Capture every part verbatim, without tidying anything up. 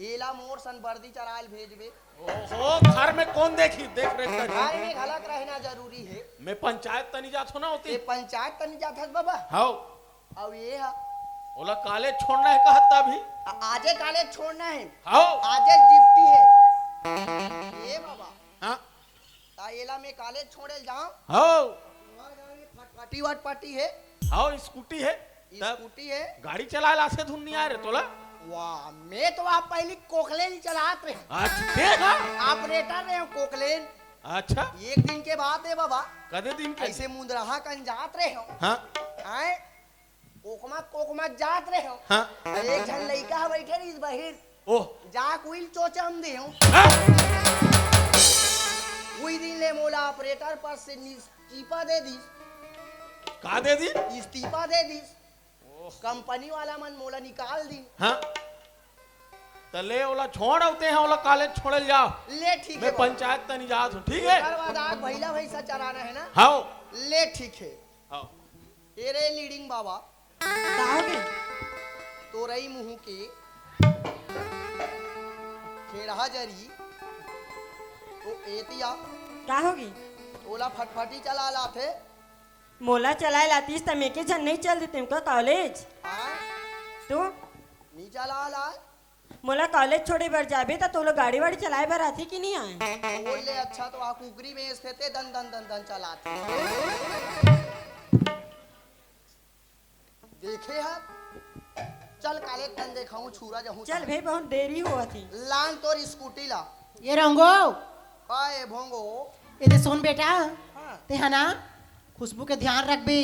एला मोर सन बरदी चरायल भेजबे। ओहो, घर में कोन देखही, देख रेख करही। घर में घलक रहना जरूरी हे। मैं पंचायत तनी जात हों ना ओती। ए पंचायत तनी जात हस बाबा? हव। अउ ये हा? ओला कॉलेज छोड़ना हे कहत त अभी। आ-, आजे कॉलेज छोड़ना हे। हव। आजे ड्यूटी हे। ए बाबा। हाँ। त एला मैं कॉलेज छोड़े ल जांव? हव। तुम्हार गाँव में फटफटी वटफटी हे? हव, स्कूटी हे। तब स्कूटी हे? गाड़ी चलाए ला से धुन नहीं आए रे तोला? वाह, मैं तो वहाँ पहली कोकलेन चलात रहे। अच्छा, ते हा? ऑपरेटर रहे हूँ कोकलेन। अच्छा। एक दिन के बात हे बाबा। कदे दिन के? ऐसे मुंदरहा कन जात रहे हूँ। हाँ। आए, कोकमा कोकमा जात रहे हूँ। हाँ। एक झन लइका ह बैठे रहिस बहिर। ओह। जा कुइल चोचम दे हूँ। हाँ। उही दिन ले मोला ऑपरेटर पर से इस्तीफा दे दिस। का दे दी? इस्तीफा दे दिस। ओह। कंपनी वाला मन मोला निकाल दी। हाँ। त ले ओला छोड़, अउ ते हा ओला कॉलेज छोड़े ल जाव। ले ठीक मैं हे बाबा। पंचायत तनी जात हूँ, ठीक हे? एकर बाद आग भैला भैंसा चराना हे ना? हव। ले ठीक हे। हव। ए रे लीडिंग बाबा। का होगे? तोरई मुहूँ के खेड़हा जरी तो एतिया। का होगे? ओला फटफटी चला लाथे। मोला चलाए लातीस त मैं के झन नहीं चल देते का कॉलेज? आय? तो? नी चला लाय? मोला कॉलेज छोड़े बर जाबे त तोला गाड़ी वाड़ी चलाए बर आथे कि नहीं आए? बोल ले अच्छा तो आ कुकरी बेचथे ते दन दन दन दन चलाथे। देखे हस? चल काले तन देखाऊं छुरा जहूं चल तहूं। भई, बहुत देरी होवत हे। लान तोर स्कूटी ला। ये रंगो। का ए भोंगो? ये दे सुन बेटा, हाँ। ते हा ना खुशबू के ध्यान रखबे,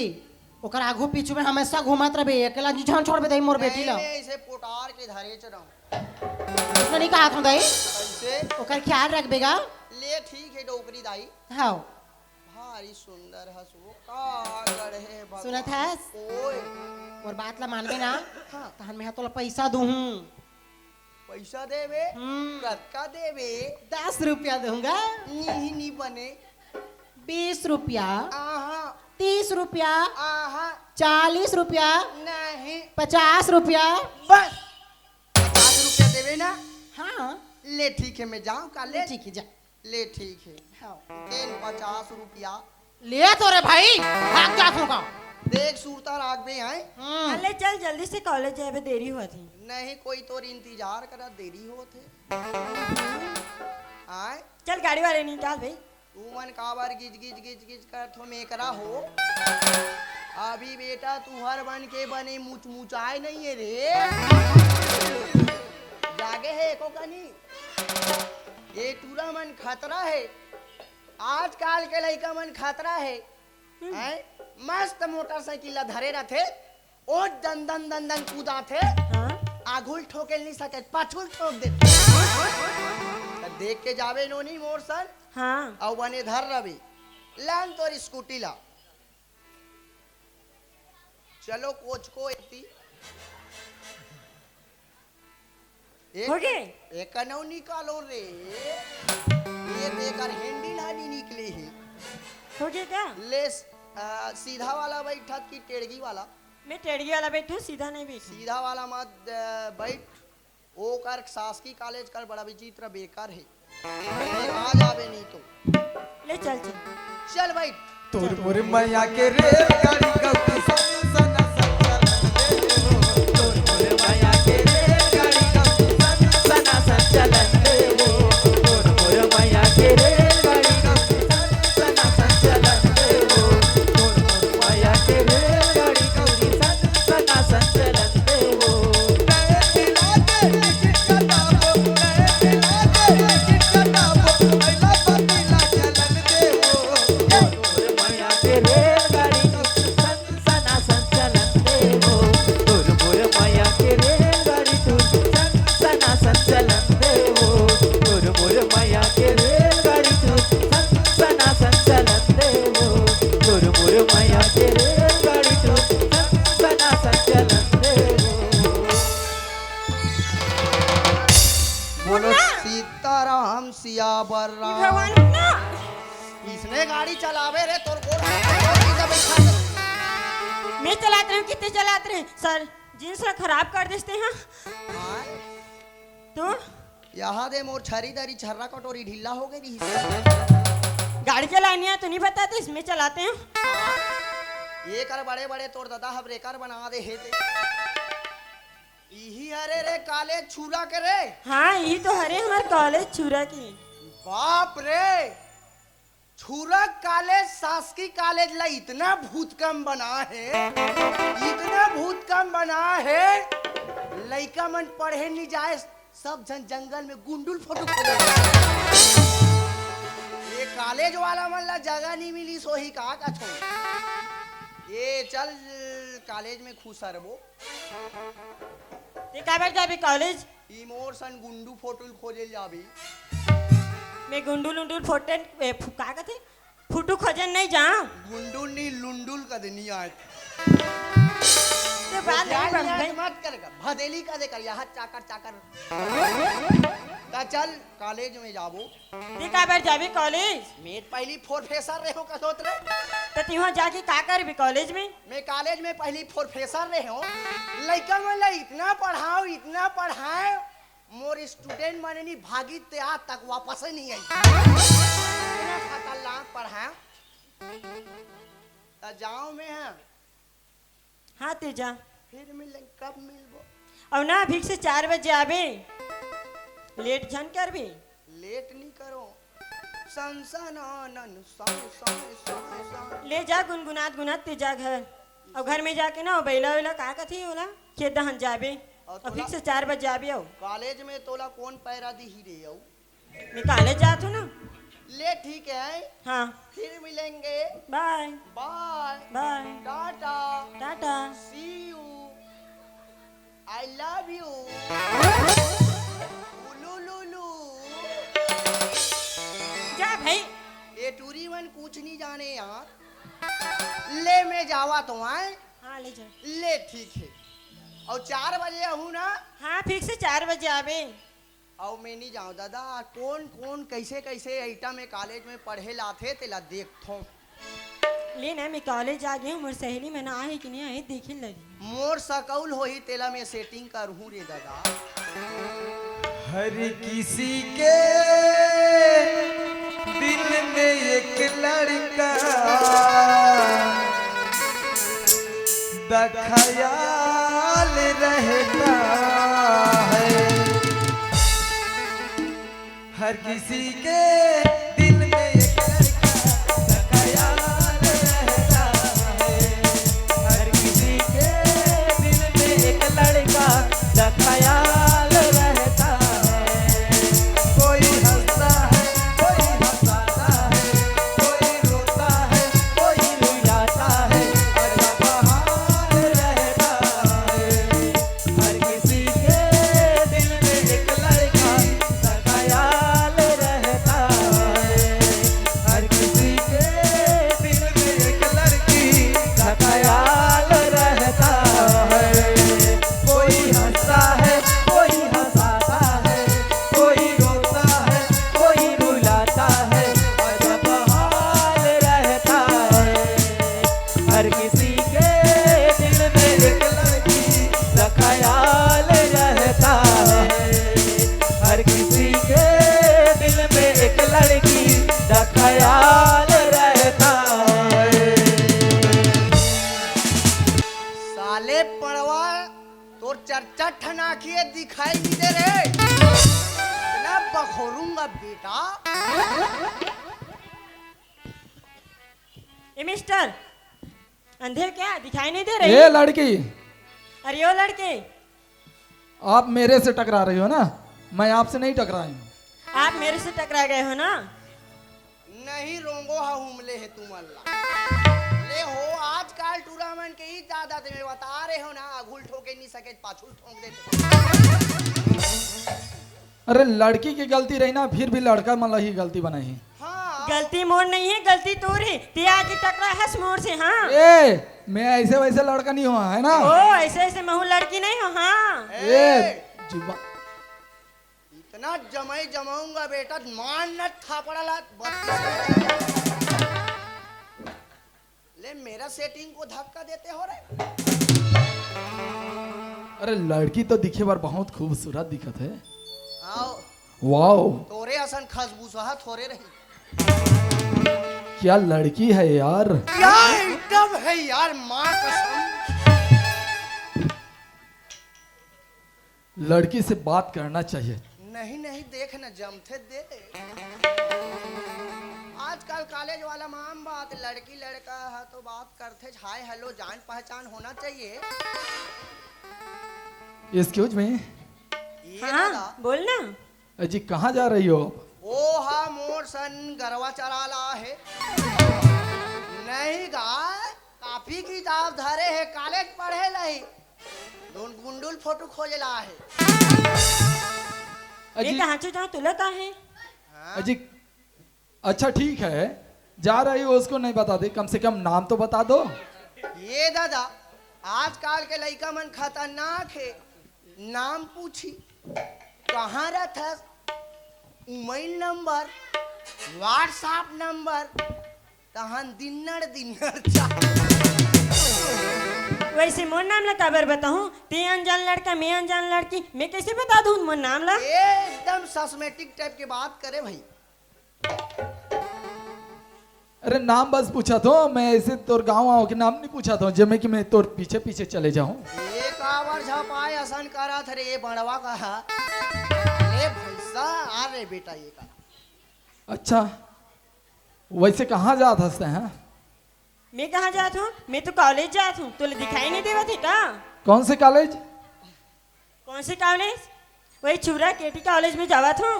ओकर आगू पीछू में हमेशा घूमत रहबे, अकेला जी झन छोड़बे दई मोर बेटी ला। नहीं, ऐसे पोटार के धरे च रहूं। उसने नहीं कहा था दई? कैसे? ओकर ख्याल रखबे गा। ले ठीक हे डोकरी दाई। हाँ। भारी सुंदर हस वो, का गढ़े भगवान। सुनत हस? ओए। मोर बात ला मानबे ना, हाँ। तहन मैं हा तोला पैसा दूहूं। पैसा देबे? हम्म। कतका देबे? दस रुपया दूंगा। नी ही नी बने। बीस रुपया। आहा। तीस रुपया। आहा। चालीस रुपया। नहीं। पचास रुपया। बस। पचास रुपया देबे ना? हाँ। ले ठीक हे, मैं जाऊं काले। ठीक हे, जा। ले ठीक हे। हाँ। तेन पचास रुपया। ले तो रे भाई, भाग जा तू का। देख सुरता राखबे हैं। हम्म। हाँ, ले चल जल्दी से कॉलेज जाबे, देरी होत हे। नहीं, कोई तोर इंतजार करा, देरी होत हे। आय? चल गाड़ी वाले निकाल भाई। तू मन काबर गिज गिज गिज गिज करथो मेकरा हो? अभी बेटा तुहर मन के बने मुचमुचाए नहीं हे रे। जागे हे एको कनी? ये टूरा मन खतरा हे। आजकाल के लइका मन खतरा हे। हम्म। हैं? मस्त मोटरसाइकिल ला धरे रथे, ओ दन दन दन दन कूदाथे। हाँ। आघुल ठोके नहीं सके, पाछुल ठोक देथे। त देख के जाबे नोनी मोर सन। हाँ। अउ बने धर रबे। लान तोर स्कूटी ला। चलो कोच को एती। एक, होगे? एक नौ निकालो रे। ये देकर हैंडल हा नी निकले हे। होगे का? ले, आ, सीधा वाला बैठत की टेड़गी वाला? मैं टेड़गी वाला बैठूं, सीधा नहीं बैठूं। सीधा वाला मत, आ, बैठ। ओकर शासकीय कॉलेज कर बड़ा विचित्र बेकार हे। आ जाबे नहीं तो। ले चल, चल। चल भाई। तोर मोर मया के रेलगाड़ी गौरी सन सन संचलन दे हो। तोर मोर मया के रेलगाड़ी गौरी सन सन संचलन दे हो। तोर मोर मया के रेलगाड़ी गौरी सन सन संचलन दे हो। तोर मोर मया के रेलगाड़ी गौरी सन सन संचलन दे हो। नए दिला दे टिकट कटाबो, नए दिला दे टिकट कटाबो, अइला पतिला चलन दे हो। तोर मोर मया के रेलगाड़ी तू सन सना संचलन दे हो। तोर मोर मया के रेलगाड़ी तू सन सना संचलन दे हो। तोर मोर मया के रेलगाड़ी तू सन सना संचलन दे हो। तोर मोर मया के रेलगाड़ी तू सन सना संचलन दे हो। बोलो ना। सीताराम सियावर राम। भगवान ना। इसने गाड़ी चलावे रे, तोर गोड़ हाथ में गोड़ की जब इच्छा से। मैं चलात रहे हूँ, कितने चलात रहे हैं? सर, जींस ला खराब कर देते हैं। हाँ? तो? यहाँ दे मोर छरी दरी छर्रा कटोरी ढीला हो गई रही। गाड़ी चलानी है तो नहीं बताते, इसमें चलाते हैं। ये कर बड़े बड़े तोर दादा ह ब्रेकर बना दे हे ते। इही हरे रे कॉलेज छुरा के रे। हाँ, यही तो हरे हमार कॉलेज छुरा की। बाप रे, छुरा कॉलेज, शासकीय कॉलेज ला इतना भूतकम बना हे, इतना भूतकम बना हे, लइका मन पढ़े नहीं जाए, सब झन जंगल में गुंडुल फोटो खोजे। ये कॉलेज वाला मन ला जगह नहीं मिली, सोही का कथो। ये चल कॉलेज में खुसरबो। ते काबर जाबे कॉलेज? ई मोर सन गुंडू फोटो खोजे जाबे। मैं गुंडुल उंडुल फोटन, ए, फु-, का कथे? फुटू खोजन नहीं जा। गुंडुल नहीं, लुंडुल कदे नहीं आए। ते बात नहीं बनते। मत कर, भदेली कदे कर, यहाँ चाकर चाकर। ता चल कॉलेज में जाबो। ते काबर जाबे कॉलेज? मैं पहली प्रोफेसर रहे हो कसोत रे। तो तिहाँ जाके का करबे कॉलेज में? मैं कॉलेज में पहली प्रोफेसर रहे हो। लइका मन ला इतना पढ़ाओ, इतना पढ़ाओ, मोर स्टूडेंट मन नहीं भागी ते आज तक वापस ही नहीं आई। इतना खतरनाक पढ़ाओ। त जाओ मैं, हाँ। हाँ, ते जा। फिर मिलेंगे, कब मिलबो? अउ ना, अभी से चार बजे आबे। लेट झन करबे। लेट नहीं करो। सन, सन, आनन, सन, सन, सन, सन। ले जा गुनगुनात गुनात ते जा घर। अउ घर में जाके ना, बैला वैला का कथे ओला, खेत दहन जाबे। अउ अभी तोला से चार बजे आबे अउ। कॉलेज में तोला कौन पैरा दिही रे अउ? मैं कॉलेज जात हूँ ना। ले ठीक है। हाँ। फिर मिलेंगे। बाय। बाय। बाय। Tata. Tata. See you। I love you। उलू लू लू। जा भाई। ये टूरी मन कुछ नहीं जाने यार। ले मैं जावा तो आए। हाँ, ले जा। ले ठीक है। अउ चार बजे आहू ना। हाँ, फिर से चार बजे आबे। अउ मैं नहीं जाऊँ दादा, कौन कौन कैसे कैसे आइटम में कॉलेज में पढ़े लाथे तेला देखथों। ले ना, मैं कॉलेज आ गया हूँ, मोर सहेली मन आए कि नहीं आए, देखे लगी। मोर सकौल होही तेला मैं सेटिंग करहूँ रे दादा। हर किसी के दिल में एक लड़का दा ख्याल रहता है। हर किसी के दिल में एक लड़का दा ख्याल रहता है। हर किसी के दिल में एक लड़का दा ख्याल रहता है। कोई हंसता है, कोई हंसाता है, कोई रोता है, कोई रुलाता है, हर बहार रहता है। हर किसी के दिल में एक लड़का दा ख्याल रहता है। हर किसी के दिल में एक लड़की दा ख्याल रहता है। कोई हंसता है, कोई हंसाता है, कोई रोता है, कोई रुलाता है, अजब हाल रहता है। हर किसी के दिल में एक लड़की दा ख्याल रहता है। हर किसी के दिल में एक लड़की दा ख्याल रहता है। साले पड़वा, तोर चार चार ठन आँखी हे, दिखाई नहीं दे रे। इतना बखोरूंगा बेटा। ए मिस्टर, अंधे क्या, दिखाई नहीं दे रही? ए लड़की, अरे ओ लड़के, आप मेरे से टकरा रही हो ना, मैं आपसे नहीं टकराई हूँ। आप मेरे से टकरा गए हो ना? नहीं, रोंगो हा हुमले हे तुमन ला। ले हो, आजकल टूरा मन के ही ज्यादा ते मैं बता रहे हो ना, आगुल ठोके नहीं सके, पाछुल ठोक देते। अरे, लड़की की गलती रही ना, फिर भी लड़का मन ला ही गलती बनाही। हाँ। गलती मोर नहीं है, गलती तोर है। ते आके टकरा हस मोर से, हाँ। ए, मैं ऐसे वैसे लड़का नहीं हुआ, है ना? ओ, ऐसे ऐसे महू लड़की नहीं हो, हाँ। ए, ए। जुबा- इतना जमाई जमाऊंगा बेटा, मार न थापड़ा ला, बत्तीस। ले, मेरा सेटिंग को धक्का देते हो रे। अरे, लड़की तो दिखे बार बहुत खूबसूरत दिखत है। आओ, वाओ। तोरे असन खसबूसहा थोरे रही। क्या लड़की है यार। क्या आइटम है यार, माँ कसम। लड़की से बात करना चाहिए। नहीं नहीं, देख न जमथे दे। आजकल कॉलेज वाला में आम बात, लड़की लड़का ह तो बात करथे, हाय हेलो जान पहचान होना चाहिए। Excuse me. ये हाँ, दादा। बोल ना। अजी, कहाँ जा रही हो आप? ओ हा मोर सन गरवा चरा ला हे। नहीं गा, कापी किताब धरे हे, कॉलेज पढ़े नहीं। दोन गुंडुल फोटो खोजे ला हे। अजी, कहाँ चो जाओ, तुला का है? हाँ? अजी, अच्छा ठीक है, जा रही हो उसको नहीं बता दे, कम से कम नाम तो बता दो। ये दादा, आजकल के लइका मन खतरनाक हे। नाम पूछी, कहाँ रहथस, मोबाइल नंबर, WhatsApp नंबर, तहन दिन्नड़ दिन्नड़ चा। वैसे मोर नाम ला काबर बताहूँ? ते अनजान लड़का, मैं अनजान लड़की, मैं कैसे बता दूँ मोर नाम ला? एकदम सस्मेटिक टाइप के बात करे भाई। अरे नाम बस पूछा थो मैं, ऐसे तोर गांव आव के नाम नहीं पूछा थो, जेमे कि मैं तोर पीछे पीछे चले जाऊं। ये काबर झपाए असन करत रे बड़वा कहा। ले भैसा, आ रे बेटा ये का। अच्छा, वैसे कहाँ जात हस तैं? मैं कहाँ जात हूँ? मैं तो कॉलेज जात हूँ, तोला दिखाई नहीं देवत है का? कौन से कॉलेज? कौन से कॉलेज? वही छुरा केटी कॉलेज में जावत हूँ।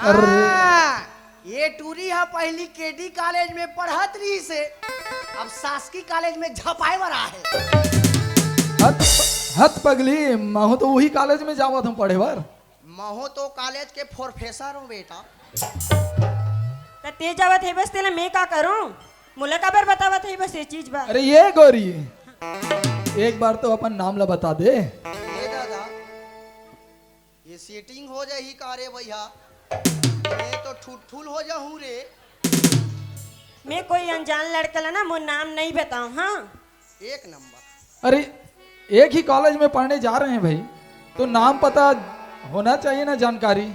अरे। हाँ, ये टूरी हा पहली केटी कॉलेज में पढ़त रही से, अब शासकीय कॉलेज में झपाए बर आहे। हत, हत पगली, महू तो वही कॉलेज में जावत हूँ पढ़े बर। महू तो कॉलेज के प्रोफेसर हूँ बेटा। त ते जावत है बस, तेला मैं का करूँ? मोला काबर बतावत है बस ये चीज बा। अरे ये गोरी, एक बार तो अपन नाम ला बता दे। ये दादा, ये सेटिंग हो जाही का रे भैया? मैं तो ठुठुल हो जाहूँ रे। मैं कोई अनजान लड़का ला ना मोर नाम नहीं बताऊँ, हाँ? एक नंबर। अरे एक ही कॉलेज में पढ़ने जा रहे हैं भाई, तो नाम पता होना चाहिए ना, जानकारी।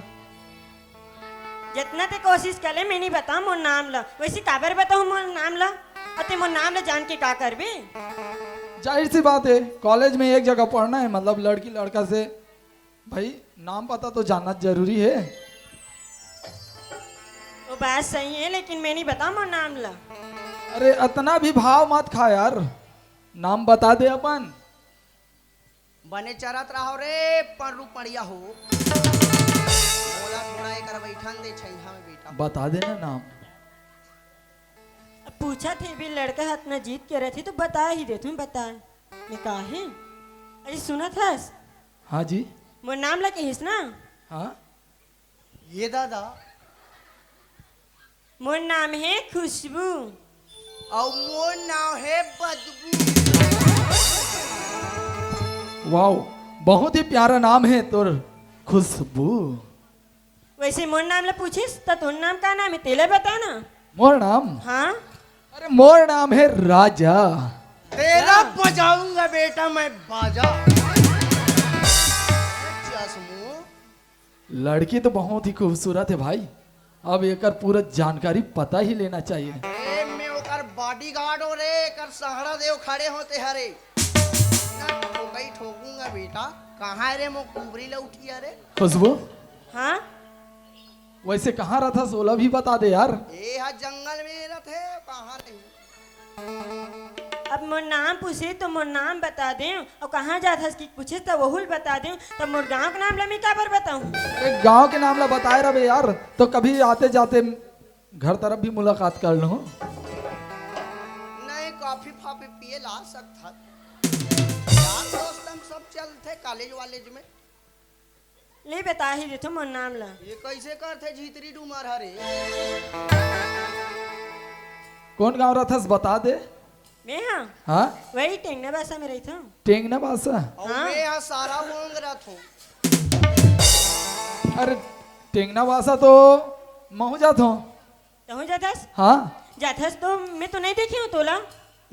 जितना ते कोशिश कर ले, मैं नहीं बताऊँ मोर नाम ला। वैसे काबर बताऊँ मोर नाम ला? अते मोर नाम ला जान के का करबे? जाहिर सी बात है, कॉलेज में एक जगह पढ़ना है, मतलब लड़की लड़का से, भाई नाम पता तो जानना जरूरी है। वो बात सही है, लेकिन मैं नहीं बताऊँ मोर नाम ला। अरे इतना भी भाव मत खा यार, नाम बता दे अपन। बने चरत रहो रे, पड़रू पड़िया हो। मोला थोड़ा एकर बैठन दे छैहा में बेटा। बता देना नाम। अब पूछा थे भी लड़का हाथ ना जीत के रहती तो बता ही देती हूँ, बता। मैं काहे? अरे सुनत हस? हाँ जी। मोर नाम ला कहिस ना? हाँ। ये दादा। मोर नाम है खुशबू। अउ मोर नाम है बदबू। वाओ, बहुत ही प्यारा नाम है तोर, खुशबू। वैसे मोर नाम ला पूछिस त तोर नाम का नाम है, तेला बता ना। मोर नाम? हाँ। अरे मोर नाम है राजा। तेरा हाँ। बजाऊंगा बेटा मैं बाजा। चश्मू। लड़की तो बहुत ही खूबसूरत है भाई, अब एकर पूरा जानकारी पता ही लेना चाहिए। ए, मैं ओकर बॉडीगार्ड हो रे, एकर सहारा देव खड़े होते हरे। ना ठोकई ठोकूंगा बेटा। कहाँ है रे मो कुबरी लौटिया रे? खुशबू। हाँ। वैसे कहाँ रहता, सोला भी बता दे यार। ए हा जंगल में रहते, कहाँ रही? अब मोर नाम पूछे तो मोर नाम बता दे, अउ कहाँ जात हस कि पूछे तो वहू ल बता दे, तब मोर गांव के नाम ला मैं काबर बताऊं? अरे गांव के नाम ला बताए रहे यार, तो कभी आते जाते घर तरफ भी मुलाकात कर लूं। नहीं, कॉफी फाफी पिए ला सकत हस। यार दोस्त हम सब चलते कॉलेज वॉलेज में। ले बता ही देथो मोर नाम ला। ये कैसे करथे झितरी डूमर हरे? कौन गांव रहथस बता दे। मैं हाँ? हाँ? वही टेंगना बासा में रहिथो। टेंगना बासा? अउ हाँ। मैं हाँ सारा वोंग रहिथो। अरे टेंगना बासा तो महू जाथो। तहूँ जाथस? हाँ। जाथस तो मैं तो नहीं देखे हूँ तोला।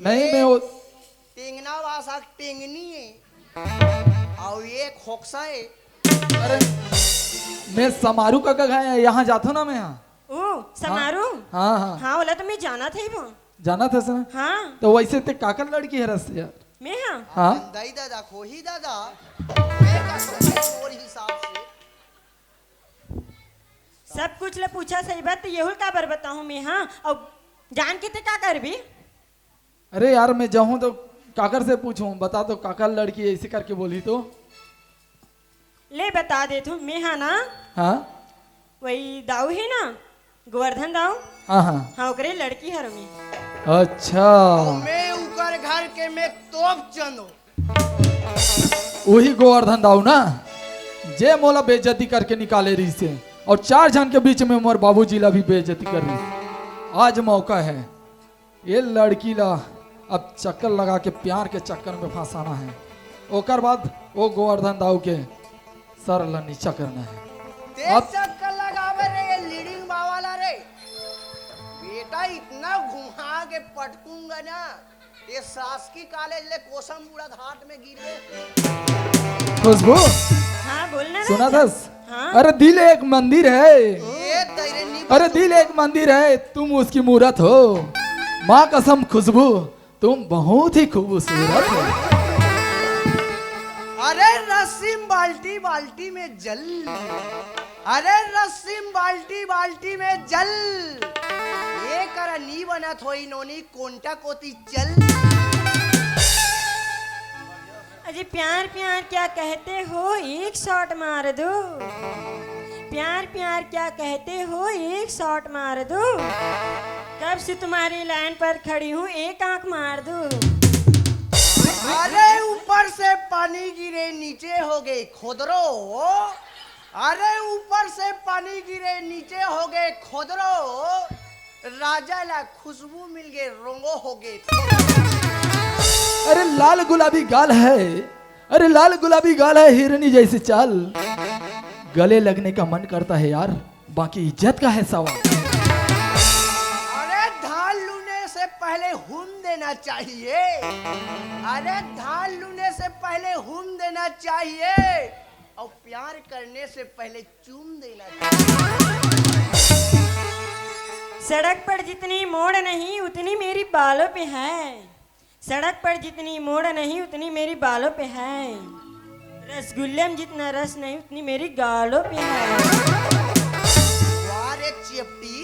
नहीं, मैं वो टेंगना वासा टेंगनी है। अउ ये खोकसा है। अरे, मैं समारू काका घर यहाँ जाथो ना मैं, हाँ। ओ, समारू? हाँ, हाँ। हाँ, ओला तो मैं जानत हई वो। जानत हस ना? हाँ। तो वैसे ते काकर लड़की हरस यार? मैं हाँ? हाँ। दाई दादा, खोही दादा। मैं का समझ मोर हिसाब से। सब कुछ ले पूछा सही बात, तो येहू ल काबर बताहूँ मैं, हाँ? अब जान के ते का करबी? अरे यार, मैं जाहूँ तो काकर से पूछूँ? बता तो, काकर लड़की ऐसे करके बोली तो। ले बता देथों, मैं हा ना। हाँ? वही दाऊ हे ना, गोवर्धन दाऊ। हाँ, हाँ। हाँ, ओकरे लड़की हरों मैं। अच्छा। मैं उकर घर के मैं तोप चंदो। वही गोवर्धन दाऊ ना, जे मोला बेइज्जती करके निकाले रहिस हे, और चार झन के बीच में मोर बाबूजी ला भी बेइज्जती कर रहिस हे। आज मौका हे, ये लड़की ला अब चक्कर लगा के प्यार के चक्कर में फंसाना हे। ओकर बाद वो गोवर्धन दाऊ के सर ला नीचा करना हे। ते अब चक्कर लगावे रे, ये लीडिंग बाबा ला रे। बेटा, इतना घुमा के पटकूंगा ना, ये शासकीय कॉलेज ले कोसम बूढ़ा घाट में गिरे। खुशबू, हाँ, बोलना ना सुना था। हाँ। अरे, दिल एक मंदिर है। ये तेरे नी अरे, दिल एक मंदिर है, तुम उसकी मूरत हो। माँ कसम खुशबू, तुम बहुत ही खूबसूरत हो। अरे रस्सी में बाल्टी, बाल्टी में जल। अरे रस्सी में बाल्टी, बाल्टी में जल। ये करा नी बनत होई नोनी, कोंटा कोती चल। अजी, प्यार प्यार क्या कहते हो, एक शॉट मार दो। प्यार प्यार क्या कहते हो, एक शॉट मार दो। कब से तुम्हारी लाइन पर खड़ी हूँ, एक आंख मार दो। अरे ऊपर से पानी गिरे, नीचे हो गए खोदरो। अरे ऊपर से पानी गिरे, नीचे हो गए खोदरो। राजा ला खुशबू मिल गए, रोंगो हो गए। अरे लाल गुलाबी गाल है, अरे लाल गुलाबी गाल है, हिरनी जैसी चाल। गले लगने का मन करता है यार, बाकी इज्जत का है सवाल। अरे धान लूने से पहले हुन देना चाहिए। अरे धान लूने से पहले हुन देना चाहिए। और प्यार करने से पहले चूम देना चाहिए। सड़क पर जितनी मोड़ नहीं, उतनी मेरी बालों पे है। सड़क पर जितनी मोड़ नहीं, उतनी मेरी बालों पे है। रसगुल्ले में जितना रस नहीं, उतनी मेरी गालों पे है। वाह रे चिपटी।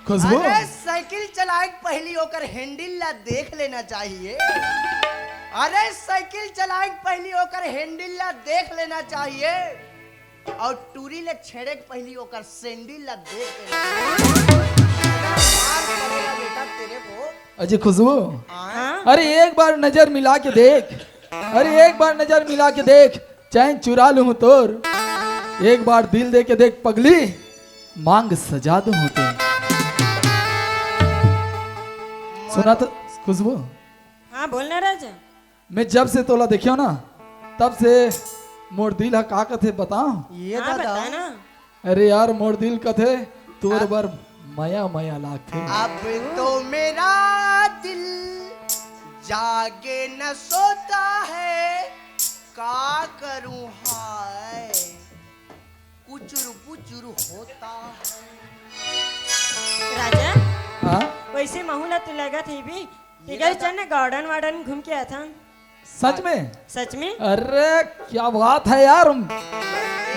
खुशबू। अरे साइकिल चलाए के पहली ओकर हैंडल ला देख लेना चाहिए। अरे साइकिल चलाए के पहली ओकर हैंडल ला देख लेना चाहिए। और टूरी ले छेड़े के पहली ओकर सैंडल ला देख लेना चाहिए। मार पड़ेगा बेटा तेरे को। अजी खुशबू, हाँ? अरे एक बार नजर मिला के देख, अरे एक बार नजर मिला के देख, चैन चुरा लूं तोर। एक बार दिल दे के देख पगली, मांग सजा दूं तोर। सुना तो खुशबू। हाँ, बोलना राजा। मैं जब से तोला देखियो ना, तब से मोर दिल ह का कथे बताओ? ये हाँ, दादा। बता ना। अरे यार, मोर दिल कथे तोर हाँ। बर मया मया लागथे। अब तो मेरा दिल जागे न सोता है, का करूं हाय, कुचुर पुचुर होता है। राजा, हाँ? वैसे महू ला तो लगत हे भी, तेकर चल ना गार्डन वार्डन घूम के आथन। सच में? सच में? अरे क्या बात है यार,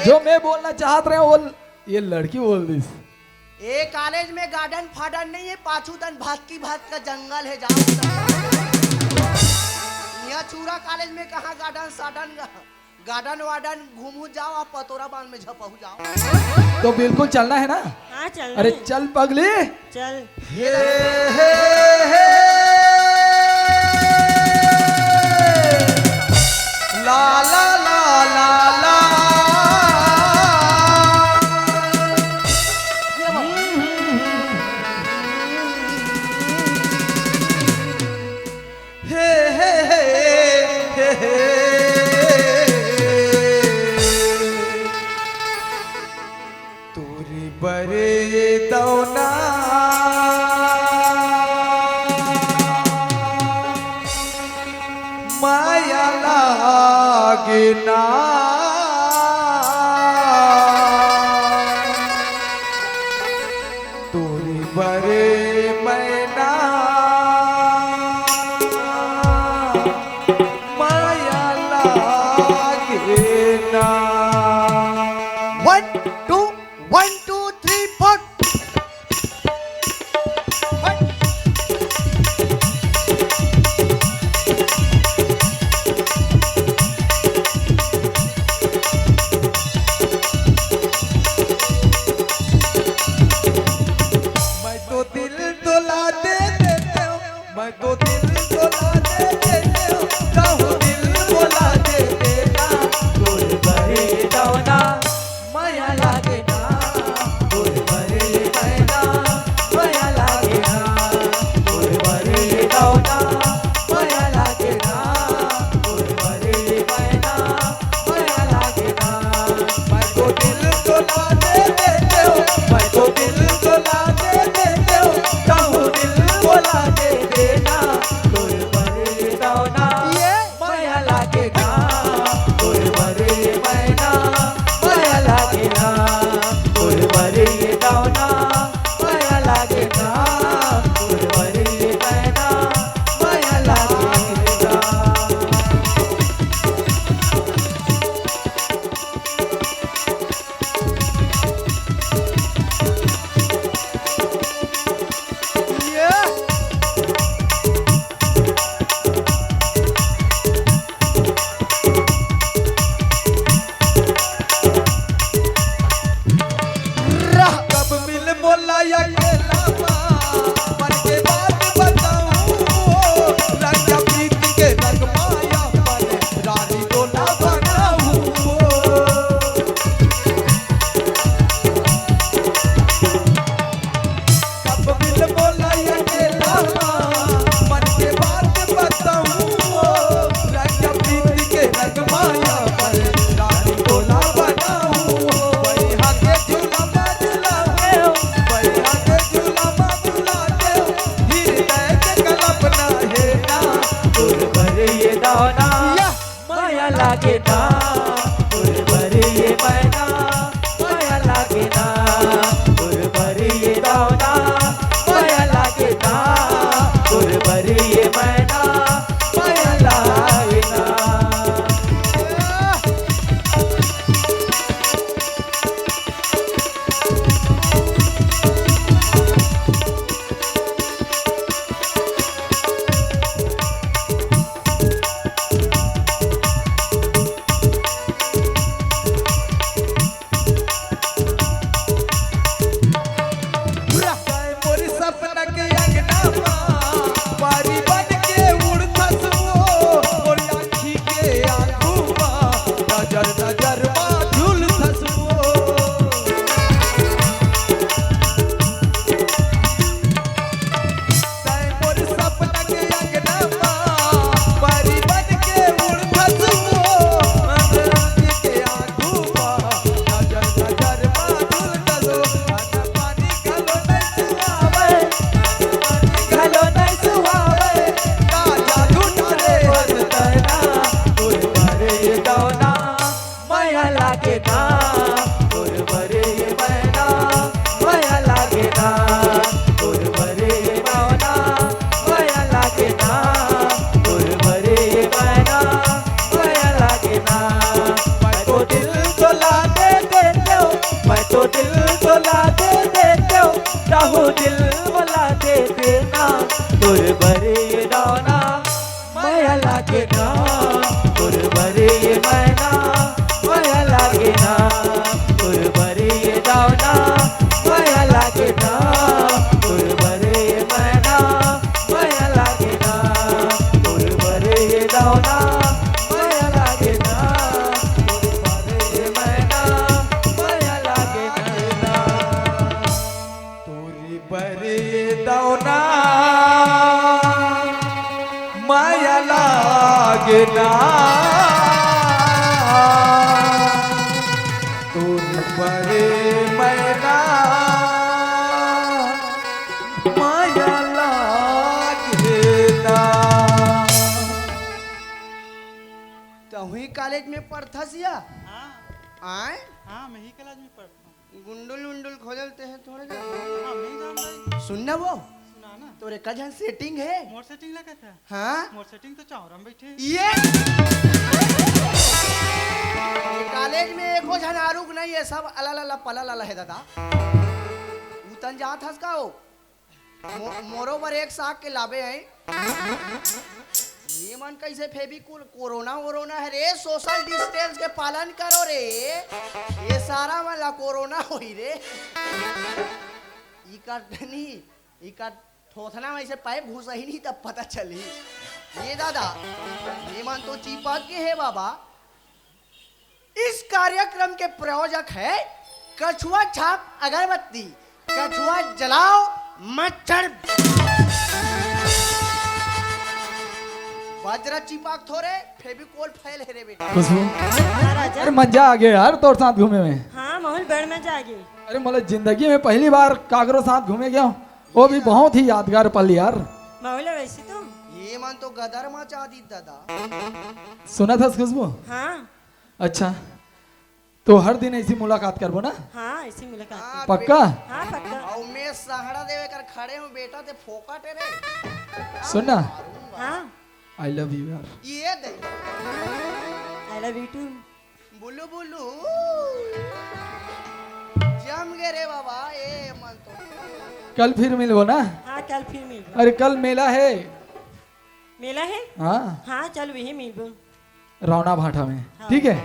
जो मैं बोलना चाहत रहे वो ये लड़की बोल दिस। ए कॉलेज में गार्डन फार्डन नहीं है, पाछू तन भात की भात का जंगल है, जाओ। यहाँ छूरा कॉलेज में कहाँ गार्डन सार्डन, गार्डन वार्डन घूमू जाओ, आप पतोरा बांध में झपहू जाओ। तो बिल्कुल चलना है ना? हाँ, चलना अरे है। चल पगली। चल। हे, हे, हे। ला, ला, ला, ला, ला। हे, हे, हे, हे, हे। तोरे बरे दौना माया लागे ना। One, two, one, two, three, four. मैं तो दिल डोला दे देते हो, मैं तो दिल डोला दे देते हो, कहूँ दिल बोला दे देना, तोर बरे दौना मया लागे ना, तोर बरे मैना मया लागे ना, तोर बरे दौना मया लागे ना, तोर बरे मैना मया लागे ना। मैं तो दिल डोला दे देते हो, मैं तो दिल डोला दे देते हो, कहूँ दिल बोला दे देना, तोर बरे दौना ये मया लागे ना, तोर बरे मैना मया लागे ना, तोर बरे दौना मया लागे ना, तोर बरे मैना मया लागे ना। कब मिल बोला या अकेला मा, मन के बात बताऊं, रंग प्रीत के रंग माया पर रानी तो ना बनाऊं। कब मिल बोला या अकेला मा, मन के बात बताऊं, रंग प्रीत के रंग माया पर रानी तोला बनाऊं। बैहा के झूला मा झूला दे, बैहा के झूला मा झूला दे, हृदय के कल्पना हे ना, तोर बरे ये दौना मया लागे ना, तोर बरे ये मैना मया लागे ना, तोर बरे ये दौना मया लागे ना, तोर बरे ये मैना मया लागे ना। पूरा मोर सपना के अंगना मा, परी बन के उड़थस वो, मोर आँखी के आगू मा, नजर नजर मा झूलथस वो। तैं मोर सपना के अंगना मा, परी बन के उड़थस वो, अंगना के आगू मा, नजर नजर मा झूलथस वो। अन्न पानी घलो नइ सुहावय, अन्न पानी घलो नइ सुहावय, का जादू डाले हस तैं ना, तोर बरे दौना मया लागे ना, तोर बरे मैना मया लागे ना, तोर बरे दौना मया लागे ना, तोर बरे मैना मया लागे ना। मैं तो दिल डोला दे देते हो, मैं तो दिल डोला दे देते हो, कहूँ दिल बोला दे देना, तोर बरे दौना मया लागे ना, तोर बरे मैना मया लागे ना, तोर बरे दौना मया लागे ना, तोर बरे मैना मया लागे ना, तोर बरे दौना मया लागे ना, तोर बरे मैना मया लागे ना। तोर बरे दौना मया लागे ना, तोर बरे मैना मया लागे ना। तहूँ ही कॉलेज में पढ़थस या? हाँ। आय? हाँ, मैं ही कॉलेज में पढ़ता हूँ। गुंडुल उंडुल खोजल ते है थोड़े के। हाँ, मैं ही जान भाई। सुन ना वो। सुना ना। तोर एक झन सेटिंग है। मोर सेटिंग लगा था। हाँ। मोर सेटिंग तो चौरा में बैठे है। ये। ये कॉलेज में एको झन आरुग नहीं है, सब अलल अलल पलल अलल है दादा। उतन जात हस का हो? मो-, मोरो बर एक साग के लाबे हैं। ये मन कैसे फेविकोल, कोरोना वोरोना है रे, सोशल डिस्टेंस के पालन करो रे। ये सारा मन ला कोरोना होई रे। इकर नहीं, इकर थोथना में से पाइप घुसही नहीं तब पता चली। ये दादा, ये मन तो चिपक के है बाबा। इस कार्यक्रम के प्रायोजक है कछुआ छाप अगरबत्ती। कछुआ जलाओ, मच्छर। बजरा चिपक थोरे, फेविकोल फैल है रे बेटा। खुशबू, हाँ राजा। अरे मजा आ गया यार तोर साथ घूमे में। हाँ माहौल बड़ मजा आ गई। अरे मतलब जिंदगी में पहली बार काकरो साथ घूमे गया हूँ, वो भी बहुत ही यादगार पल यार। माहौल है वैसे तो। ये मन तो गदर मचा दी दादा। सुनत हस खुशबू? हाँ। अच्छा, तो हर दिन ऐसी मुलाकात करबो ना? हाँ ऐसी मुलाकात। हाँ, पक्का? हाँ पक्का। और मैं सहारा देवे कर खड़े हूँ बेटा, ते फोकट है रे। सुन ना, हाँ। आई लव यू यार। ये दे। I love you too. बुलु बुलु। जम गे रे बाबा, ए मन तो। कल फिर मिलबो ना? हाँ कल फिर मिलबो। अरे कल मेला है। मेला है? हाँ, हाँ चल वही मिलबो। रावणा भाटा में। हाँ। ठीक है,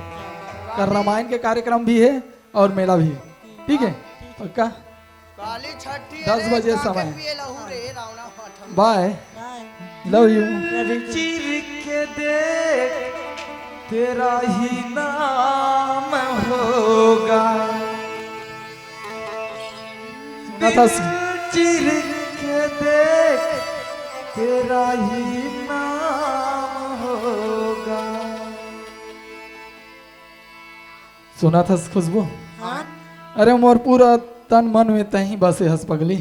कल रामायण के कार्यक्रम भी है और मेला भी। ठीक है, पक्का। काली छठी दस रे, बजे जाके समय। पिए लहू रे रावणा भाटा में। Bye, bye. Love you. Love you too. चीर के देख, तेरा ही नाम होगा। सुना था दिल चीर के देख, तेरा ही नाम होगा। सुनत हस खुशबू? हाँ। अरे मोर पूरा तन मन में तहीं बसे हस पगली।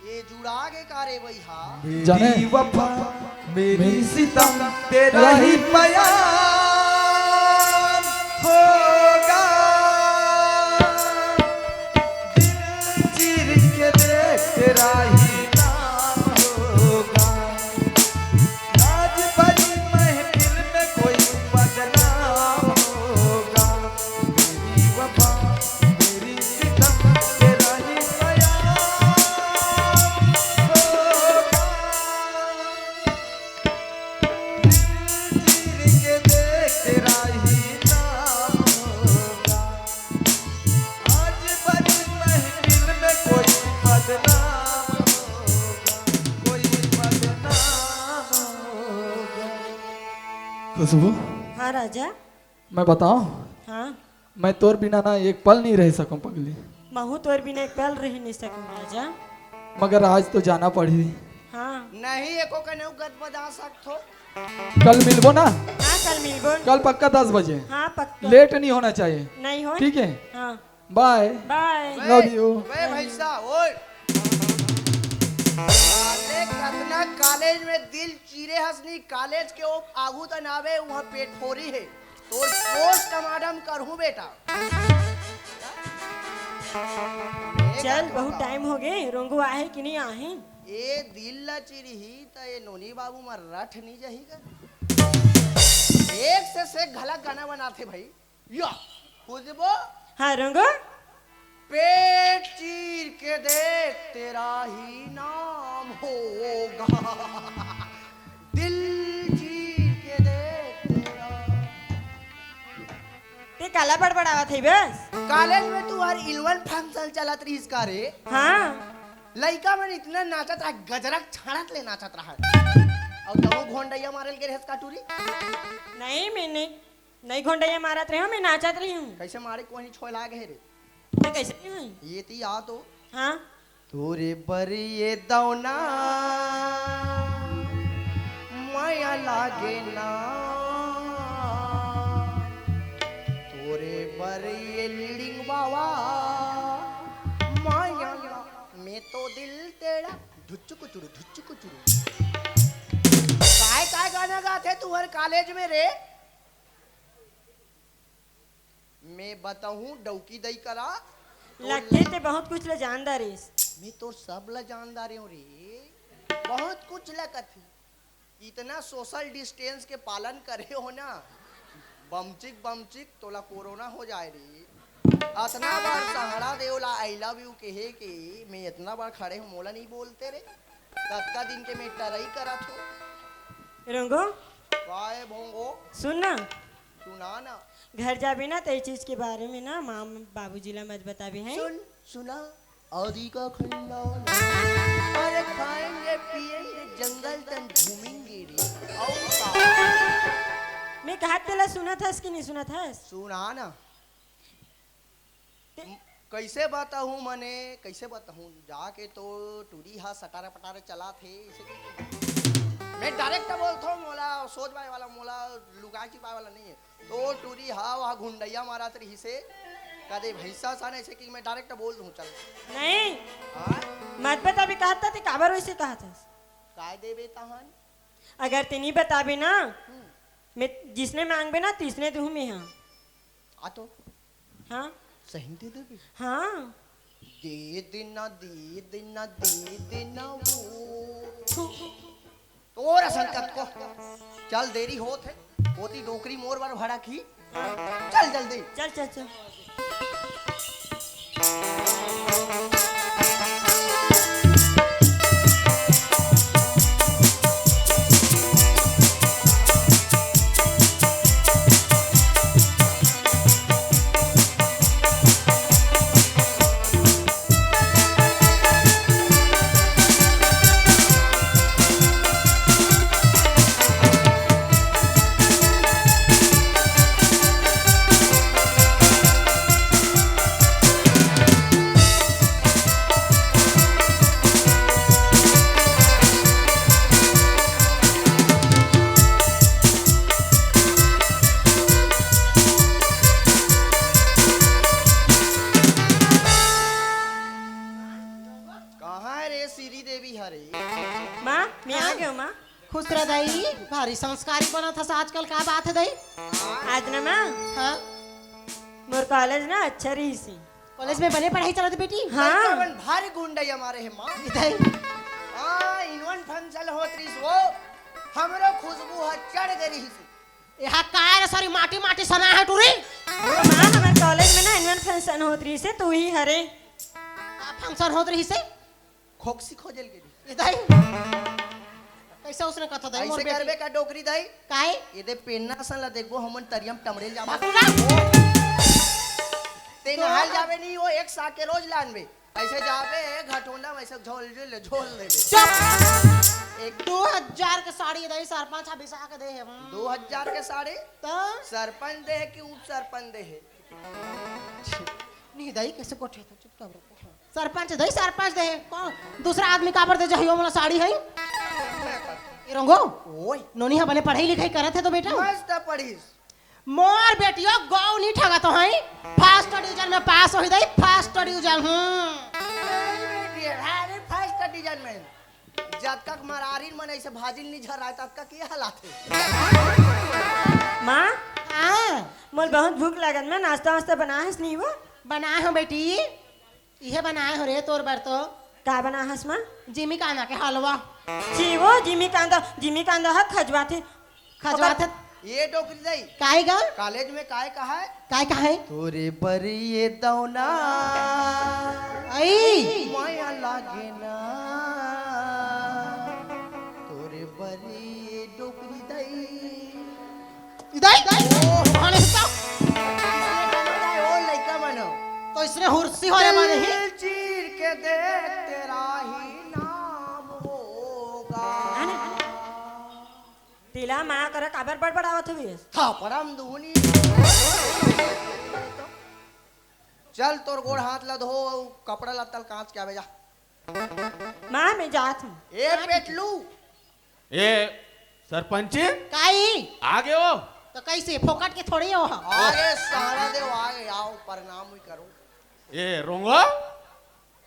ये जुड़ा के का रे भैया? जाने? मेरी वफा, मेरी सितम, तेरा ही प्यार होगा। दिल चीर के देख, तेरा ही नाम होगा। आज बड़ी महफिल में कोई बदनाम होगा। मेरी वफा, मेरी सितम, तेरा ही प्यार होगा। दिल चीर के देख, तेरा ही नाम होगा। आज बड़ी महफिल में कोई बदनाम होगा, कोई बदनाम होगा। खुशबू, हाँ राजा। मैं बताऊं, हाँ। मैं तोर बिना ना एक पल नहीं रह सकूं पगली। महू तोर बिना एक पल रह नहीं सकूं राजा। मगर आज तो जाना पड़ी। हाँ। नहीं एको कने गदबदा सकथो। कल मिलबो ना? हाँ कल मिलबो। कल पक्का दस बजे। हाँ पक्का। लेट नहीं होना चाहिए। नहीं हो। ठीक है, हाँ। बाय। बाय। Love you। बे भैंसा, ओए। साले कतना कॉलेज में दिल चीरे हस नी, कॉलेज के ओ आगू तन आवे, वहाँ पेट फोरी है। तोर पोस्टमार्टम करहूँ बेटा। चल बहुत टाइम हो गए, रोंगू आहे कि नहीं आहे? ए दिल ला चिरही त ए नोनी बाबू मा रठ नहीं जाही का? एक से से घला गाना बनाथे भाई। या खुशबू। हाँ रोंगू। पेट चीर के देख तेरा ही नाम होगा। दिल चीर के देख तेरा। ते काला बड़बड़ावत है बस। कॉलेज में तुहर इलेवन फंक्शन चलत रहिस का रे? हाँ। लइका मन इतना नाचत रहा, गजरक छाड़त ले नाचत रहा। और तहु घोंडैया मारल के रहस का टूरी? नहीं मैं नहीं, नहीं घोंडैया मारत रहे हो, मैं नाचत रही हूँ। कैसे मारे कोई छोय लाग है रे? तो कैसे नहीं हुई? ये ती आ तो। हाँ। तोरे बर ये दौना माया लागे ना, तोरे बर ये लीडिंग बावा माया ला-, मैं तो दिल तेरा ढुच्चुक चुरु ढुच्चुक चुरु। काय काय गाना गाथे तुहर कॉलेज में रे? मैं बताऊं डौकी दई करा। लगथे ते बहुत कुछ ले जानदार इस। मैं तो सब ला जानदार हूँ रे, बहुत कुछ ला कथी। इतना सोशल डिस्टेंस के पालन करे हो ना, बमचिक बमचिक तोला कोरोना हो जाए रे। अतना बार सहारा देव ला आई लव यू कहे के मैं इतना बार खड़े हूँ, मोला नहीं बोलते रे। कतका दिन के मैं टरई करत हो। रोंगो, काय भोंगो? सुन ना। सुना ना। घर जाबे ना, तो ये चीज के बारे में ना माँ बाबूजी ला मत बताबे, हैं? सुन, सुना। आदि का खंडा। अरे खाएंगे पिएंगे जंगल तन घूमेंगे रे। और का? मैं कहा तेला सुनत हस कि नहीं सुनत हस? सुना ना। ते- म-, कैसे बताहूँ मने, कैसे बताहूँ? जाके तो टूरी हा सटारा पटारा चला थे, इसे मैं डायरेक्ट बोलता हूँ, मोला सोच पाए वाला, मोला लुका छिपाए वाला नहीं है। तो टूरी हा वहाँ घुंडैया मारत रहिसे, कदे भैंसा सन, ऐसे कि मैं डायरेक्ट बोल दूँ, चल। नहीं। हाँ? मत बता भी कहत ते काबर वैसे कहत हस? काय देबे तहन? अगर ते नहीं बताबे ना, हम्म। मैं जिसने मांगबे ना, तिसने दूँ मैं, हाँ। आ तो। हाँ। सही दे देबे। हाँ। दे देना, दे देना, दे देना वो। तोर असन कतको। चल, देरी होत हे। ओती डोकरी मोर बर भड़क ही। चल जल्दी। चल, चल, चल। कहाँ रे श्री देवी हरे? माँ, मैं आ हाँ। गयो, माँ। खुश रह दाई, भारी संस्कारी बनत हस आजकल, का बात है दाई? आज ना माँ, हाँ? मोर कॉलेज ना अच्छा रहिस हे। कॉलेज में बने पढ़ाई चलत बेटी? हाँ। लइका मन भारी गुंडई मारे हे माँ। दाई। हाँ, एनुअल फंक्शन होत रहिस वो, हमरो खुशबू ह चढ़ गे रहिस। एहा काय रे सारी माटी माटी सना है टूरी? ओ माँ, हमर कॉलेज में ना एनुअल फंक्शन होत रहिस हे, तू ही हरे। का फंक्शन होत रहिस हे? खोकसी खोजे ल गे रहिस। ए दाई, कैसे उसने कथा दाई, मोर ऐसे बेटी? करबे का डोकरी दाई? काय? ये दे पेन्ना सन ला देखबो, हमन तरिया म टमड़े ल जाबो। बाप रे। ते तो नहाय ल जाबे नहीं, वो एक साके रोज लानबे। ऐसे जाबे, घटोंडा में ऐसे झोल, झोल, झोल देबे। चुप। एक दो हजार के साड़ी दाई सरपंच हा बिसा के दे हे। दो हजार के साड़ी? तो? सरपंच दे हे कि उप सरपंच दे हे? नहीं दाई, कैसे गोठे तो चुपचाप रहो। सरपंच दे, सरपंच दे। कौन दूसरा आदमी काबर दे जहियो मोला साड़ी है? मैं कर- ए रंगो, ओए। नोनी हा बने पढ़ाई लिखाई करत हे तो बेटा? मस्त पढ़िस। मोर बेटियो गौ नहीं ठगा तो है, फर्स्ट डिवीजन में पास होही दाई, फर्स्ट डिवीजन। हम्म। अरे बेटी, अरे फर्स्ट डिवीजन में। जतका के मरारिन मन ऐसे भाजिन नहीं झराय, ततका के हालात हे। माँ, हाँ। मोल बहुत भूख लागत, मैं नाश्ता वास्ता बना हस नहीं वो? बना हो बेटी। इहे बनाए हो रे तोर बर तो। का बना हस माँ? जिमी कांदा के हलवा। जी वो जिमी कांदा, जिमी कांदा ह खजवाथे। खजवाथे। ये डोकरी दाई। काय गा? कॉलेज में काय कहा है? काय कहा है? तोरे बर ये दौना। आई। माया लागे ना। तोरे बर ये डोकरी दाई। इधर? ओ, भाने हिस्सा। ओ, लइका मन। तो इसने हुरसी हो रे माने ही। दिल चीर के देख, तेरा ही नाम होगा। तेला माँ करा काबर बड़बड़ावत हवे? थापड़म दुहनी। चल, तोर गोड़ हाथ ला धो, अउ कपड़ा लत्ता ल कांच के आवे जा। माँ, मैं जात हूँ। ए पेटलू। ए सरपंच, काई? आ गए हो? तो कैसे फोकट के थोड़ी हो हम? अरे सारा देव आ गए, आओ प्रणाम भी करो। ए रोंगो।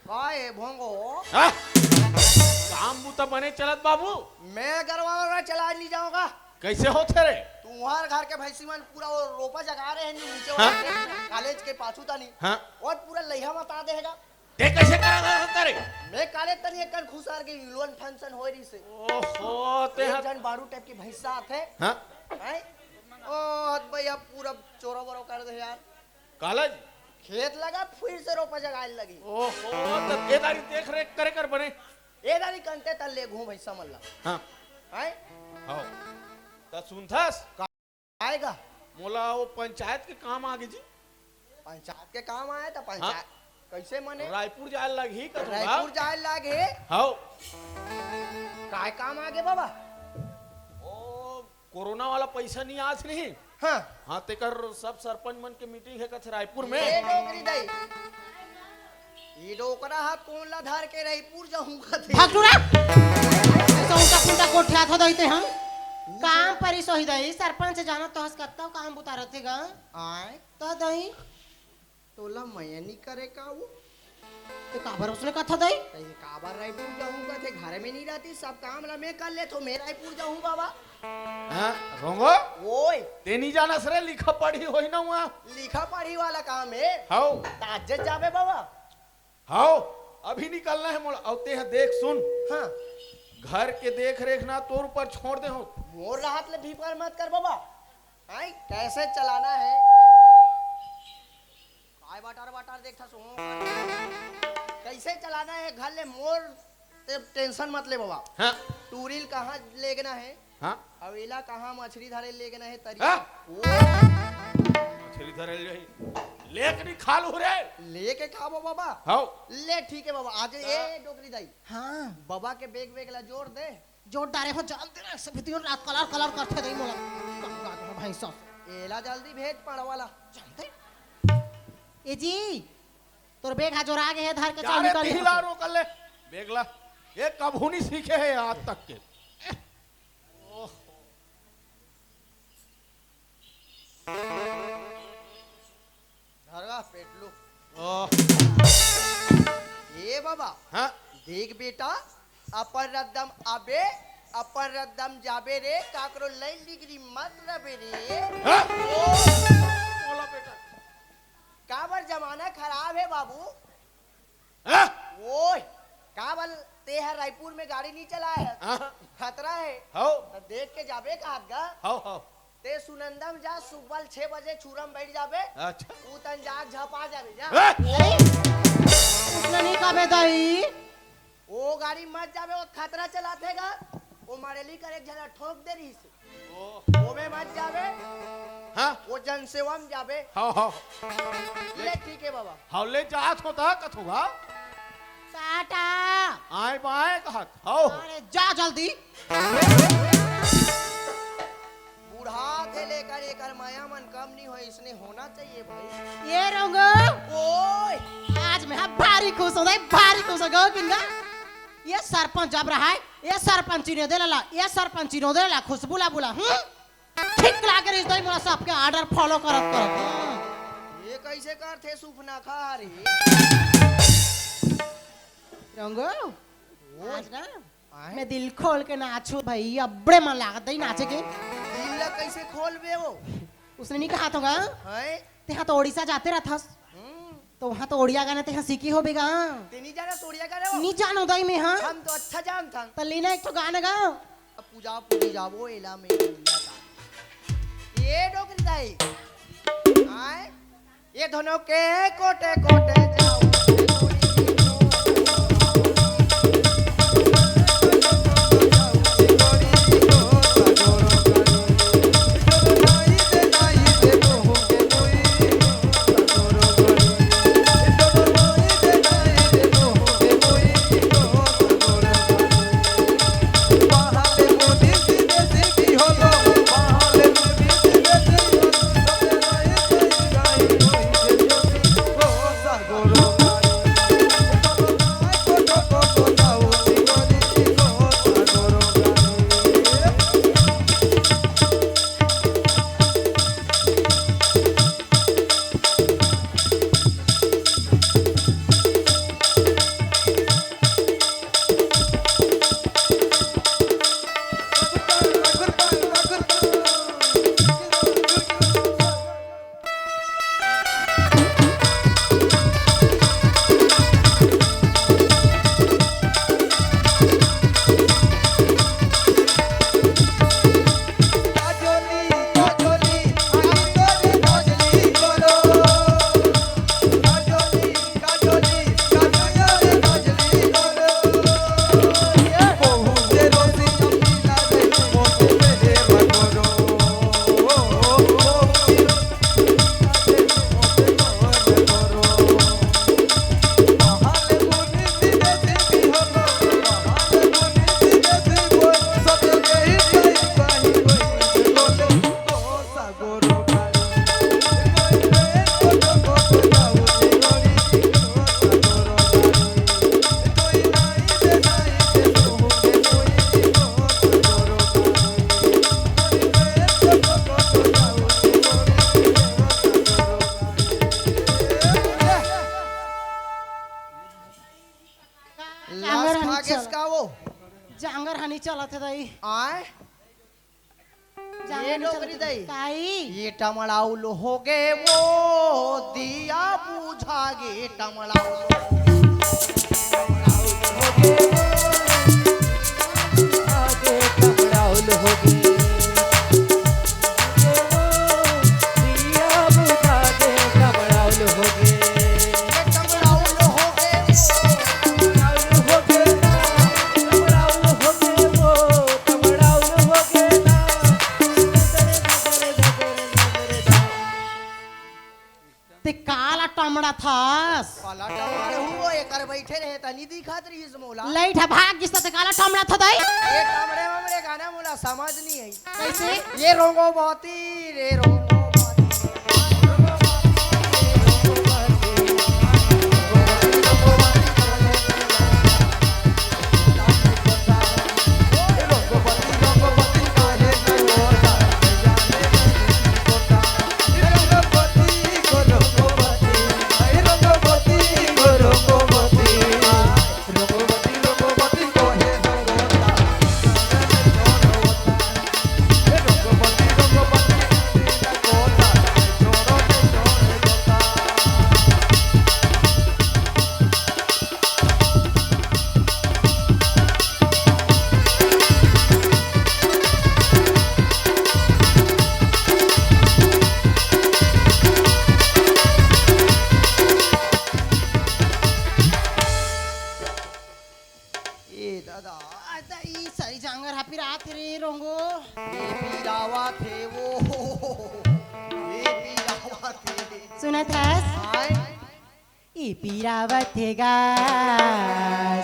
का ए भोंगो? हाँ? काम बूता बने चलत बाबू? मैं गरवा वरवा चला नहीं जाऊंगा। कैसे होथे रे? तुम्हार घर के भैंसी मन पूरा वो रोपा जगा रहे हैं नीचे हाँ? वाले कॉलेज के पाछू तानी। हाँ? और पूरा लइहा मता देगा। ते कइसे करत हस रे? मैं काले तनी एक कन खुसार के यूनियन फंक्शन होय रहिसे। ओहो, ते एक ह- जन बारू टाइप के भैंसा आथे। हाँ? हैं? ओ, हत भैया पूरा चोरो बोरो कर दे यार। काला जी? खेत लगा, फिर से रोपा जगाए लगी। ओहो, त ए दारी देख रेख करे कर बने। ए दारी कंते तल ले घूम भैंसा मन ला। हाँ। हैं? हाँ। त सुनथस? का आएगा? मोला वो पंचायत के काम आगे जी। पंचायत के काम आए त पंचायत हाँ। कैसे मने? रायपुर जाए लगही कथों रायपुर जाए लागे? हाँ। काय काम आगे बाबा? ओ, कोरोना वाला पैसा नहीं आज नहीं? हाँ। हाँ, तेकर सब सरपंच मन के मीटिंग हे कथे रायपुर में। ए डोकरी दाई, ई डोकरा हा कोन ला धर के रईपुर जाहूं कथे? भाग टूरा। ऐसा उल्टा पुल्टा गोठियाथो दई ते हम। काम परिस होही दई, सरपंच जानत तो हस कत्ता काम बुता रथे गा। आय। त दई। तोला मया नी करे का वो? ते काबर उसने कथा दई? त ये काबर रायपुर जाहूं कथे, घर में नी रहती, सब काम ला मैं कर लेथों, मैं रायपुर जाहूं बाबा। हाँ, रोंगो? ओए। ते नी जानस रे, लिखा पढ़ी होही ना हुआ। लिखा पढ़ी वाला काम हे। हाओ। त आज जाबे बाबा। हाओ, अभी निकलना हे मोला। अउ ते ह देख सुन। हाँ। घर के देख रेख ना तोर ऊपर छोड़ दे हों। मोर राहत ले फिकर मत कर बाबा। आई, कैसे चलाना हे? काय बाटर बाटर देखथस हो? कैसे चलाना हे घर ले मोर ते टेंशन मत ले बाबा। हाँ। टूरी ल कहाँ लेगना हे? हाँ। अउ एला कहाँ मछरी धरे लेगना हे तरी? हाँ। ओ। मछरी धरे ले जाही। लेके नी खा लू रे। लेके खाबो बाबा। हाँ। ले ठीक हे बाबा। आज ए डोकरी दाई। हाँ। बाबा के बेग बेग ला जोर दे। जोर डारे हो जान दे ना, सब दिन रात कलर कलर करथे दई मोला। कहाँ भाई साहब। एला जल्दी भेज पड़वा ला। जानते? ए जी, तोर बेग हा जोरा गे हे, धर के जा चल रे, निकल तिही ला यहाँ से। रोक ले। बेग ला। ये कभू नी सीखे हे आज तक के। ओह। धरवा पेटलू। ओह। ए बाबा। हाँ। देख बेटा, अपन रद्दम आबे, अपन रद्दम जाबे रे, काकरो लई डिग्री मत रबे रे। हाँ? ओ। बोला बेटा। काबर जमाना खराब हे बाबू। हाँ? ओए, काबर ते हर रायपुर में गाड़ी नी चलाए हस? हाँ। खतरा हे। हौ। त देख के जाबे कहत गा। हौ, हौ। ते सुनंदा में जा, सुबह छह बजे छुरा में बैठ जाबे। अच्छा। उ तन जाग झपा जाबे, जा। ए! उसने नहीं कबे दई। ओ गाड़ी मत जाबे, ओ खतरा चलाथे गा। ओ मरेली कर एक झला ठोक दे रहिस। ओ। ओमे मत जाबे। हाँ। ओ जनसेवा में जाबे। हाँ, हाँ। ले ठीक हे बाबा। हाँ, ले जात होता कथू बा। टाटा। आए बाए कहत। हाँ। अरे जा जल्दी। बुढ़ाथे लेकर एकर मया मन कम नी होय, इसने होना चाहिए भाई। ए रंगो। ओए। आज मैं हा भारी खुश हों, भारी खुश हों, गो किनगा। ये सरपंच जब रहा हे, ये सरपंची ने दे लला, ये सरपंची ने दे लला, खुशबू ला बुला, हम्म? ठीक लागे रहिस दई मोला सबके order follow करत करत। ये कैसे करथे सुपना खा रे? रंगो, ओए। आज ना आए? मैं दिल खोल के नाचूं भाई, अब्बड़े मन लागत दई नाचे के। दिल ला कैसे खोलबे वो? उसने नी कहा तो गा? हैं? तेहा तो ओडिशा जाते रहथस। हम्म। तो वहाँ तो ओडिया गाना तेहा सीखी होबे गा? ते नी जानस ओडिया गाना वो? नी जानों दई मैं, हाँ। हम तो अच्छा जानथन। त लेना एक ठो गाना गा। अब पूजा पूरी जाबो एला में बोलना था। ए डोकरी दाई। आए? ए धनो के कोटे कोटे जाओ। लास जांगर हनी खा गेस चल। का वो? जांगर हनी चलत हे दाई। आय? जांगर ये हनी डोकरी चलत हे। दाई। काई? ये टमड़ाउल हो गे वो, दिया बुझा गे टमड़ाउल हो गे। टमड़ाउल हो गे वो, दिया बुझा गे टमड़ाउल हो गे। ते काला टमड़ा थस? काला टमड़ा हूँ, वो एकर बैठे रहे, तनी दिखात रहिस मोला। लइट ह भाग गिस त ते काला टमड़ा थ दई? ये टमड़े ममड़े गाना मोला समझ नहीं आई। कैसे? ये रोंगो बाती रे रोंगो बाती। ए दादा। आ, त ई सरी जांगर हा पिरात रे रोंगो। ए पिरावत हे वो। ए पिरावत हे। सुनत हस? आय। ई पिरावत हे गा,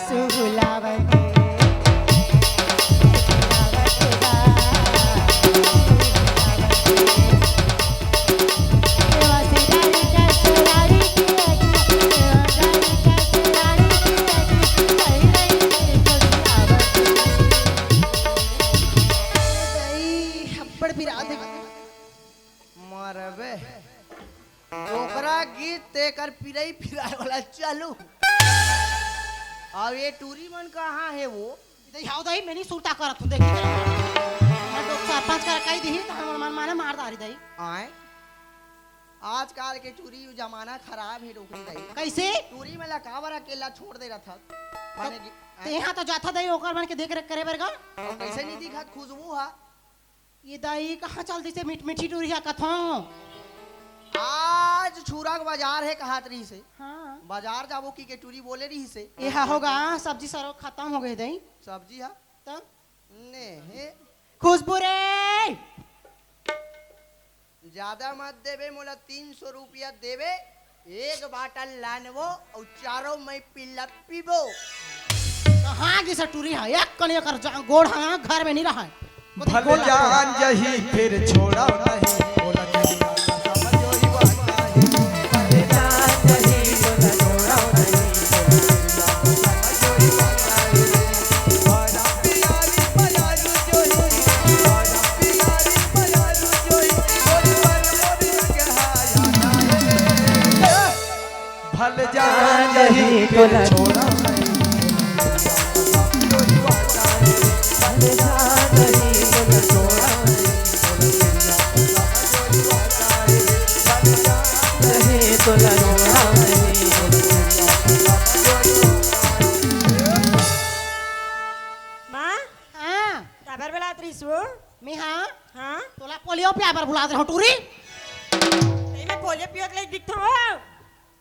सुहुलावत हे। ई पिरावत हे गा, सुहुलावत हे। अब्बड़ पिरात हे। मरबे। ओकरा गीत तेकर पिरई पिराए वाला चालू। अब ये टूरी मन कहाँ हे वो? दई हाव दई, मैं नहीं सुरता करत हूँ, देखी जरा। मैं तो चार पांच कर कही दी, तो हमर मन माने मार डारी दई। आय। आजकल के टूरी जमाना खराब हे डोकरी दई। कैसे? टूरी मन ला काबर अकेला छोड़ दे रहा था? माने कि, तेहा तो जाथा दई ओकर मन के देख रेख करे बर गा। और कैसे नहीं दिखत खुशबू हा? ये दई कहाँ चल दिसे मिठ मिठी टूरी हा कथों? आज छुरा के बाजार हे कहत रहिसे। हाँ। बाजार जाबो की के टूरी बोले रहिसे। ये हा होगा, सब्जी सरो खत्म हो गए दई। सब्जी हा? तब? ने हे। खुशबू रे! ज्यादा मत देबे, मोला तीन सौ रुपया देबे, एक बाटल लानबो अउ चारों मैं पिल्ला पीबो। कहाँ गिस टूरी हा? एक कनी एकर जा-, गोड़ हा घर में नहीं रहा है। भल जान जही फिर छोड़ा नहीं, बोला चलिया ना समझो ही बात नहीं। भल जान जही बोला छोड़ा नहीं, बोला चलिया ना समझो ही बात नहीं। भरा प्यारी प्यारी जोही, भरा प्यारी प्यारी जोही, बोल पर मोर के हाया ना है। भल जान जही तोला छोड़ा। माँ, हाँ। काबर बलात रहिस वो? मैं हाँ? हाँ? तोला पोलियो पिया बर बुलात रहूं टूरी। तई मैं पोलियो पियोत ले दिखता हूँ।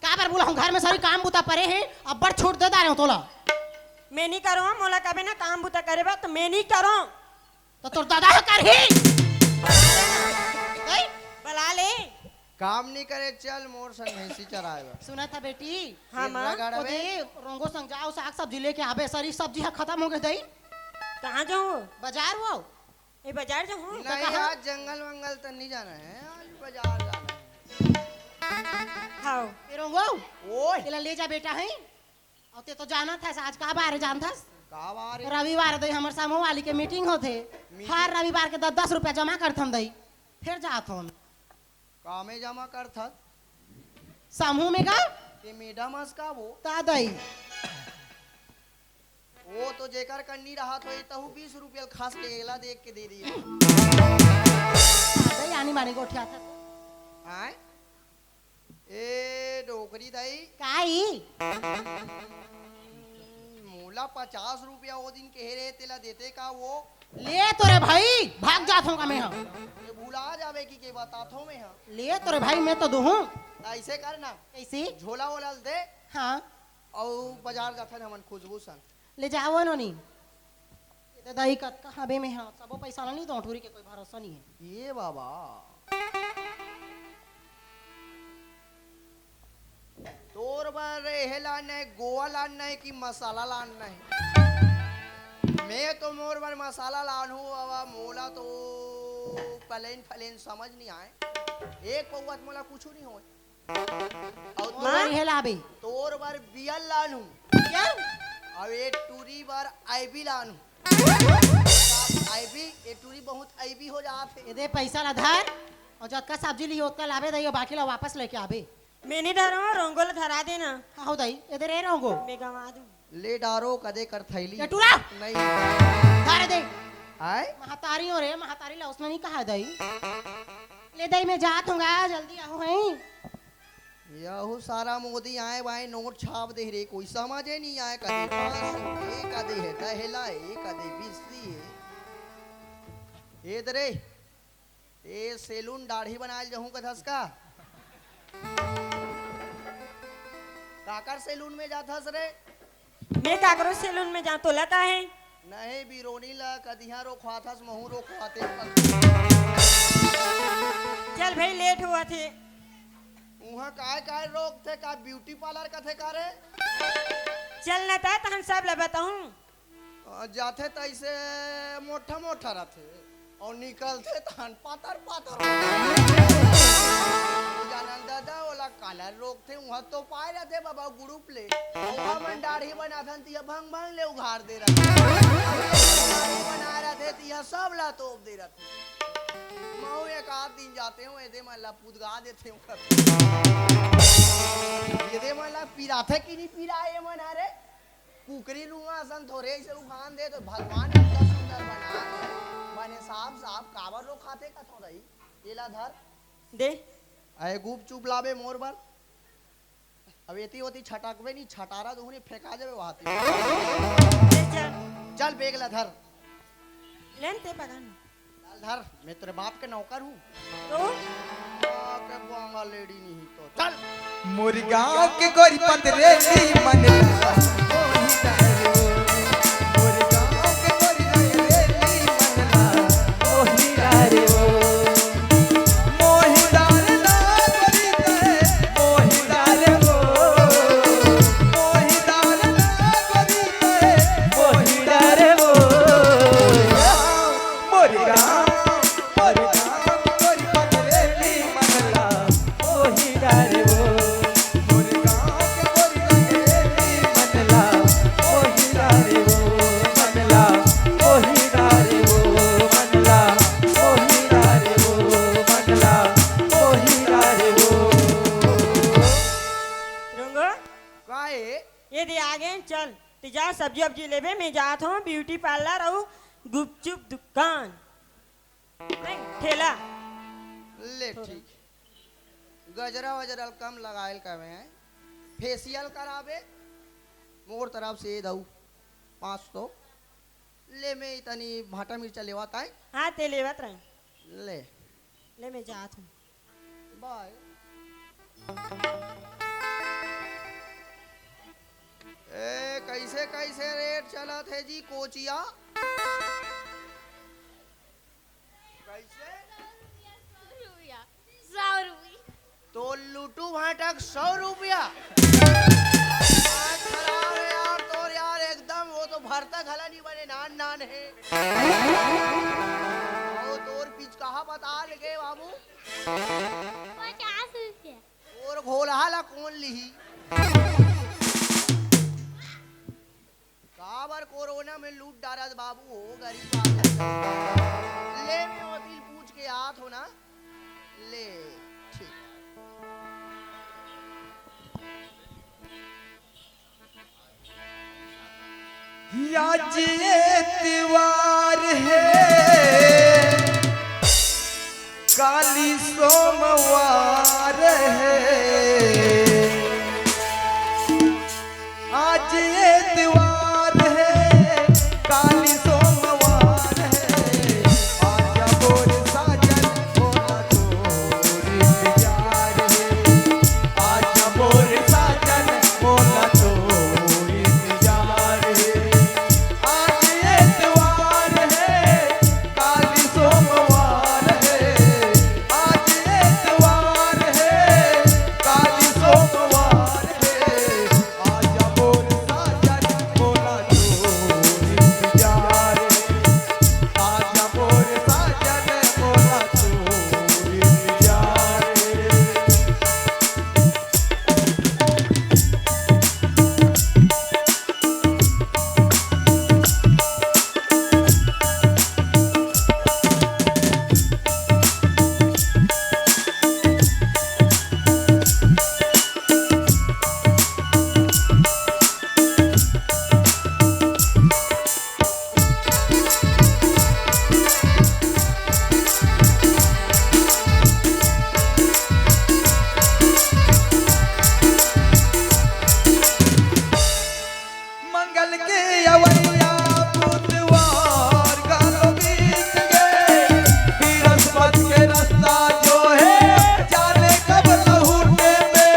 काबर बुलाहूं, घर में सरी काम बुता परे हे, अब्बड़ छूट दे डारे हूं तोला। मैं नहीं करूं, मोला कबे ना काम बुता करे बा, तो मैं नहीं करूं। तो तोर दादा ह करही। नहीं? बला ले। काम नहीं करे, चल मोर संग भैंसी चराए बर। सुना था बेटी, हाँ, माँ। ओदे रोंगो संग जाओ, साग सब्जी लेके आबे, सरी सब्जी ह खत्म हो गए दई। कहाँ जाऊँ? बाजार वो। ए, बाजार जाहूँ? नहीं, कहाँ? आज जंगल वंगल तो नहीं जाना है। बाजार जाना है। हाव। ए रोंगो, ओए। तेला ले जा बेटा, हैं? अउ ते तो जानत हस, आज का बार हे जानत हस? का बार हे? रविवार दई हमर समूह वाली के मीटिंग होथे। मीटिंग? हर रविवार के दस दस रुपया जमा करथन दई, फेर जात हन। का में जमा करथस? समूह में गा। ते मैडम हस का वो? ता दई। वो तो जेकर कन्नी रहत होही, तहू बीस रुपया ल खास ले एला देख के दे दी। दई आनी बानी गोठियाथस। आय? ए डोकरी दाई। काई? मोला पचास रुपया वो दिन कहे रहे, तेला देते का वो? ले तो रे भाई, भाग जात हूँ का मैं, हाँ। ये भुला जावे कि के बताथो मैं, हाँ। ले तो रे भाई, मैं तो दूँ। ऐसे कर ना। कैसे? झोला वोला ल दे। हाँ। अउ बाजार जाथन हमन खुशबू संग। ले जावो नोनी। ए दई कतका हबे में, हाँ, सबो पैसा ला नहीं दो, टूरी के कोई भरोसा नहीं है। ये बाबा। तोर बर एहे लान नहीं, गोवा लान नहीं कि मसाला लान नहीं? मैं तो मोर बर मसाला लान हूँ बाबा, मोला तो प्लेन फ्लेन समझ नहीं आए। एक पौवा त मोला कुछ नहीं होए। अउ माँ? तोर, हे लाबे। तोर बर बियर लान हूँ। क्या? अउ ए टूरी बर आईबी लान हूँ। आईबी, ए टूरी बहुत आईबी हो जात हे। ए दे पैसा ला धर, अउ जतका सब्जी लिही ओतका लाबे दई, बाकी ला वापस लेके आबे। मैं नहीं धरो, रोंगो ला धरा देना। हाँ हो दई, ए दे रे रोंगो। मैं गंवा दूँ। ले डारो कदे कर थैली। ए टूरा! नहीं। धर दे। आय? महतारी हो रे, महतारी ला उसने नहीं कहा दई। ले दई, मैं जात हूँ गा, जल्दी आहो हैं। यहू सारा मोदी आए बाए नोट छाप दे रे, कोई समझे नहीं आए, कदे पाँच सौ, ए कदे हे दहेला, ए कदे बिस्सी हे। ए दे रे, ए सैलून दाढ़ी बनाए ल जहूँ कथस का? काकर सैलून में जाथस रे? मैं काकरो सैलून में जाऊँ, तोला का है? नहीं, बिरोनी ला कदिहा रोखवाथस, महू रोखवाते। चल भाई, लेट हुआ थे। उहाँ काय काय रोकथे का, ब्यूटी पार्लर कथे का रे? चल न ता, त हम सब ला बताऊँ। अ, जाथे तइसे मोठा मोठा रथे, अउ निकलथे तहन पातर पातर हो जाथे। जानन दादा, ओला काला रोकथे, उहाँ तो पाए रथे बाबा ग्रुप ले। अउ हमन दाढ़ी बनाथन, तिहा भंग भंग ले उघार दे रथे। दाढ़ी बना रथे, तिहा सब ला तोप दे रथे। महू एक आध दिन जाते हूँ, एदे मन ला पुदगा देते हूँ। एदे मन ला पिराथे कि नहीं पिराए ए मन, अरे? कुकरी रुआ असन थोरे से उफान दे तो भगवान इतना सुंदर बना है। बने साफ साफ काबर लोग खाते कथो रही। एला धर। दे। अरे गुपचुप लाबे मोर बर। अब एती ओती छटकबे नहीं, छटारा दूहनी फेंका जाबे वहां ती। ले चल। चल बेग ला धर। लेन ते पकड़। चल धर, मैं तेरे बाप के नौकर हूँ। तो? बाप के बांगा लेडी नहीं तो। चल। मोरी गांव के गोरी पतरेली मन ला, मोरी गांव के गोरी पतरेली मन ला, मोही रे ओ। मोहिदार ना गोरी ते, मोहिदार वो, मोहिदार ना गोरी ते, मोहिदार वो। मोरी गाँव, मोरी गाँव, मोरी पतरेली मन ला, मोहिदार वो। मोरी गाँव के मोरी रंगरेली मन ला, मोहिदार वो, मन ला, मोहिदार वो, मन ला, मोहिदार वो, मन ला, मोहिदार वो। रंगो? का ए? ये दे आगे, चल। ते जा सब्जी वब्जी लेबे, मैं जात हूँ ब्यूटी पार्लर अउ गुपचुप दुकान। नहीं, ठेला। ले, थोड़ा। ठीक। गजरा वजरा ल कम लगायल कमे, फेशियल कराबे, मोर तरफ से दऊ पाँच सौ। ले, मैं इतनी भाटा मिर्चा लेवत आए। हाँ, ते लेवत रहे। ले। ले, मैं जात हूँ। बाय। ए, कैसे, कैसे रेट चलत हे जी कोचिया? कैसे? सौ रुपया, सौ रुपया। तो लुटू भाटक सौ रुपया। आज खराब है यार तोर यार, एकदम वो तो भरता घला नहीं बने, नान नान है। वो तोर पिचकाहा पता लगे बाबू। पचास रुपया। तोर घोलहा ला कोन लिही? काबर कोरोना में लूट डारत बाबू हो, गरीब आदमी। ले, मैं ओती ले पूछ के आत हो ना। ले, ठीक। आज एतवार हे, काली सोमवार हे। आज एतवार हे, काली सोमवार हे। आजा मोर साजन, मोला तोर इंतजार हे। आजा मोर साजन, मोला तोर इंतजार हे। आज एतवार हे, काली सोमवार हे। आज एतवार हे, काली सोमवार हे। आजा मोर साजन, मोला तोर इंतजार हे। आजा मोर साजन, मोला तोर इंतजार हे। मंगल के अवइया बुधवार घलो बीत गे, बिरस्पत के रस्ता जो हे, जाने कब लहुटे में।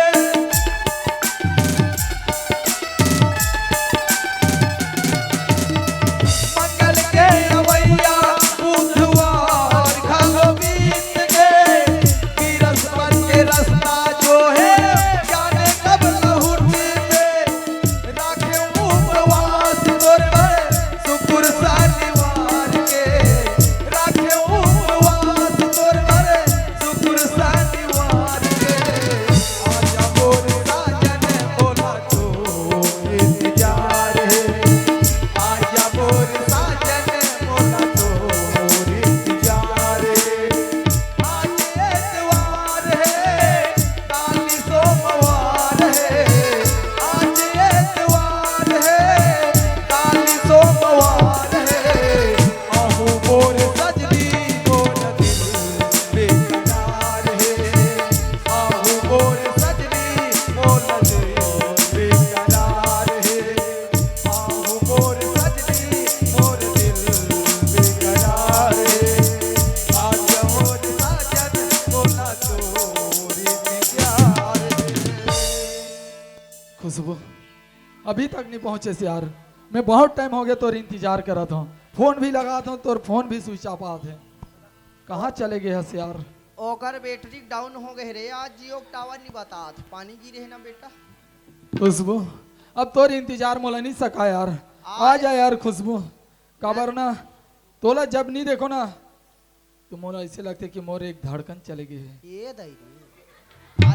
मंगल के अवइया बुधवार घलो बीत गे, बिरस्पत के रस्ता जो हे, जाने कब लहुटे में। राखे उपवास तोर बर शुक्र शनिवार के, राखे उपवास तोर बर शुक्र शनिवार के। आजा मोर साजन, मोला तोर इंतजार हे। आजा मोर साजन, मोला तोर इंतजार हे। आज एतवार हे, काली सोमवार हे। आज एतवार हे, काली सोमवार हे। आहू मोर सजनी, मोर दिल बेकरार हे। आहू मोर सजनी, मोर दिल बेकरार हे। आहू मोर सजनी, मोर दिल बेकरार हे। आज मोर साजन, मोला तोर इंतजार हे। खुशबू, अभी तक नहीं पहुंचे यार। मैं बहुत टाइम हो गया तोर इंतजार करत हूँ। फोन भी लगात हूँ, तोर फोन भी स्विच ऑफ आत हे। कहाँ चले गए हस यार? ओकर बैटरी डाउन हो गए रे, आज जियो के टावर नहीं बतात, पानी गिरे हे ना बेटा। खुशबू, अब तोर इंतजार मोला नहीं सका यार। आ आ जा यार खुशबू, काबर ना, तोला जब नहीं देखो ना, तो मोला ऐसे लगथे कि मोर एक धड़कन चले गए हे। ये दाई रे।